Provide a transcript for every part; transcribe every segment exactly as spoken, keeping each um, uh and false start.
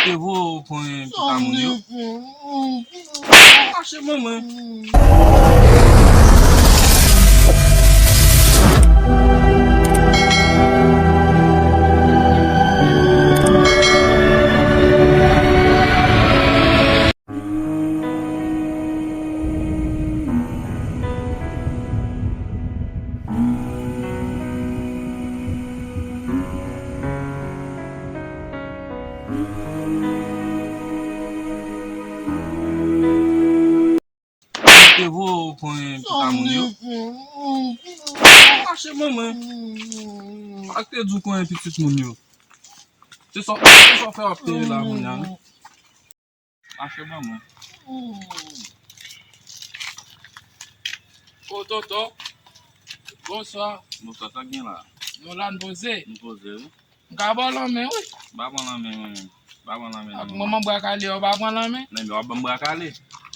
Te vo konyen pita moun yo. Mache manman. Te vo konyen pita moun yo. Mache manman. Ak te di w konyen pitit moun yo. Se sa, se sa w fè w ap peye la kounye a, wi. Mache manman. O tonton. Bonswa. Bonswa, sa k gen la? Nou la, n poze. Nou poze, wi. M ka ba w lanmen, wi. M pa pran lanmen, mwen menm. M pa pran lanmen, non. Ak manman bra kale, w pa pran lanmen? Menm w ap ban m bra kale. M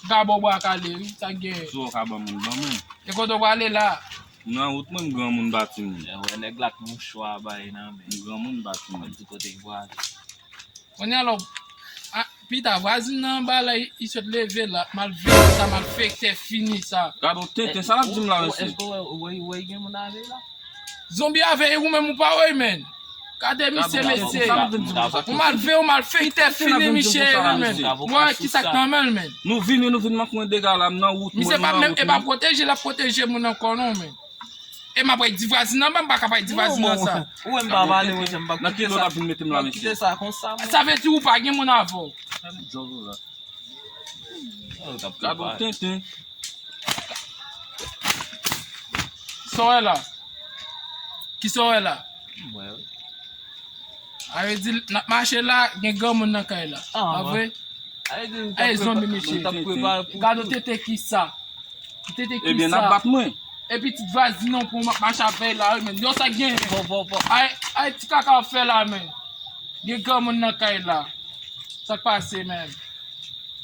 ka ba w bra kale, wi, sa k gen? Si w ka ban m, ban mwen. E kote w prale la? M nan wout, mwen, m granmoun, m pa timoun. E wè nèg la ak mouchwa bay nan men. M granmoun, m pa timoun. Mwen di kote l prale. Kounye a la, a, pita, vwazin nan anba la, li, li sot leve la, malveyan sa, malfektè fini sa. Gade yon tenten, sa l ap di m la, mesye? Èske w wè, w wè, w wè gen moun avè l la? Zonbi avè l, ou menm ou pa wè, menn. Gade misye, mesye. Ou malveyan, ou malfektè fini, misye, menn. Ou wè kisa k nan men l, menn. Nou vini, nou vin manke yon dega la, m nan wout, mwen, nou nan wout, nou. Misye pa menm, e pa pwoteje, l ap pwoteje moun ankò, non, menn. E m ap di vwazin nan, m pa ka pa di vwazin nan sa. Ou wè m pa pale, monchè, m p ap kite sa. Nan ki lòt ap vin mete m la, mesye? M p ap kite sa konsa, mwen. Sa vle di ou pa gen moun avè w. Gad yon tenten. Sa w wè la? Kisa w wè la? M wè, wi. A vle di, n ap mache la, gen granmoun nan kay la. Pa vre? Ay, zonbi, mesye. Gad yon tenten kisa. Tete ki sa? Ebyen, n ap bat mwen. Epi ti vwazin non pou m ap mache avè l la, wi, menn. Yo, sa k gen? Ay, ay, ti kaka w ap fè la, menn. Gen granmoun nan kay la. Sa k pase, menn?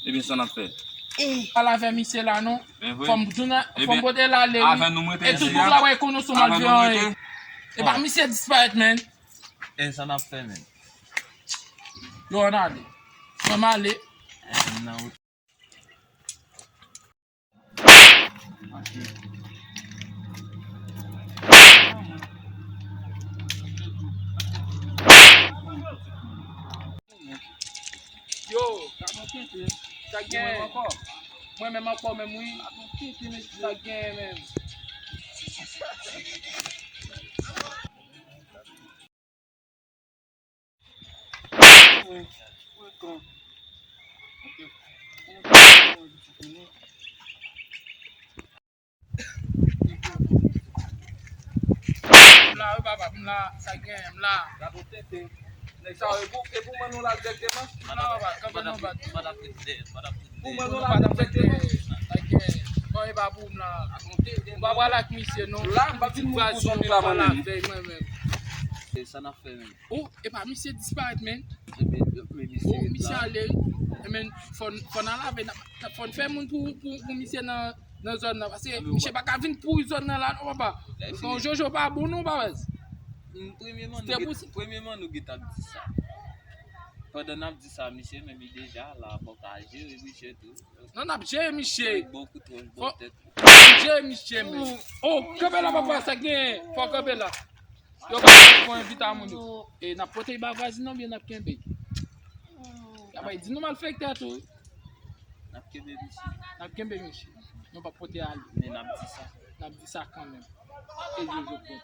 Ebyen, sa n ap fè? Pale avè misye la, non. Fò m tounen, fò m pote l ale, wi. E tout moun la wè konnen w se yon malveyan, e. E pa misye disparèt, menn. E sa n ap fè, menn? Yo, ann ale. Fò m ale. Yo, sa k gen? Mwen menm ankò menm, wi. Sa k gen menm? M la, wi, papa, m la, sa gen, m la. Gade yon tenten. Nèg sa yo, e pou, e pou mwen nou la dirèkteman? M la, papa, kanpe non, papa. Pou mwen nou la dirèkteman? Sa gen, bon, e pa pou m la. M pa pral ak misye, non. La, m pa vin moun pou zonbi la, mwen menm. E sa n ap fè menm? Oh, epa misye disparèt, menn. Ebyen, men misye la. Oh, misye ale, wi. E men, fò n, fò n al avè, n ap, fò n fè moun pou, pou, pou misye nan, nan zòn nan. Paske misye pa ka vin pouri zòn nan la, non, papa. Paske yon jojo pa bon, non, papa. Premyèman, nou gen, premyèman, nou gentan ap di sa. Pandan n ap di sa, misye menm li deja la, fò ka jere misye tou. Non, n ap jere misye. Bon koutwòch, bon tèt. N ap jere misye, men. Oh, kanpe la, papa, sa gen, fò kanpe la. Yo, pa fè yon envite a moun yo. E n ap pote ba vwazin nan oubyen n ap kenbe? Y ap di nou malfektè tou, wi. N ap kenbe misye. N ap kenbe misye. Nou p ap pote ale. Men n ap di sa. N ap di sa kanmenm. E yo, yo pran.